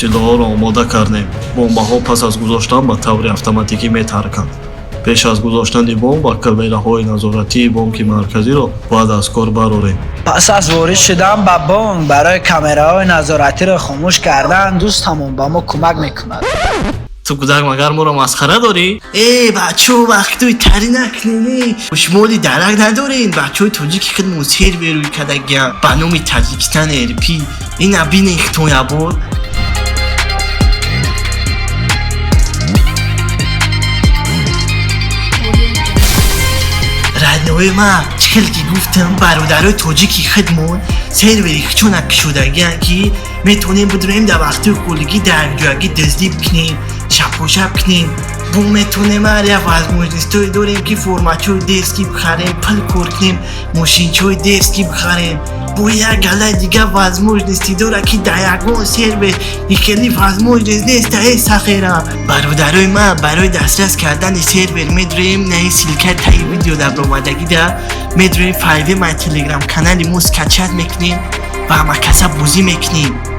Силоҳҳоро омода кардем. Бомбаҳо пас аз гузоштан ба таври автоматикӣ метарканд. Пеш аз гузоштани бомба камераҳои назоратии бонки марказиро бояд аз кор барорем. Пас аз ворид шудан ба бонк барои камераҳои назоратиро хомӯш кардан дӯстамон ба мо кӯмак мекунад. Ту кӯдак, магар моро масхара дорӣ? Э, бачаҳо, вақтои тари накунед, шумоли дарак надорен. Бачаҳои тоҷики худмон сервер рӯй кардагиям ба номи Таҷикистан РП. Ина бинен хитон ябор. Родной ма, чӣ хел ки гуфтам, бародарои тоҷики худмон сервери хичона кушодагиям, ки метавонем бидурем, дар вақтҳои холигӣ дар якҷоягӣ дуздӣ бикунем, шапошап кунем. Бо метавонем, ҳар як возможность ҳое дорем, ки формачои детский бихарем, пул кор кунем, мошинчаҳои детский бихарем. Бо як галаи дига возможности дорад, ки дар ягон сервер хеле возможность нест. Э, сахера бародарои ман, барои дастрас кардани сервер медурем на ин ссылка таи видео дар омадагида, медурем файли май телеграм канали мо, скачать мекунем ва ҳамакаса бозӣ мекунем.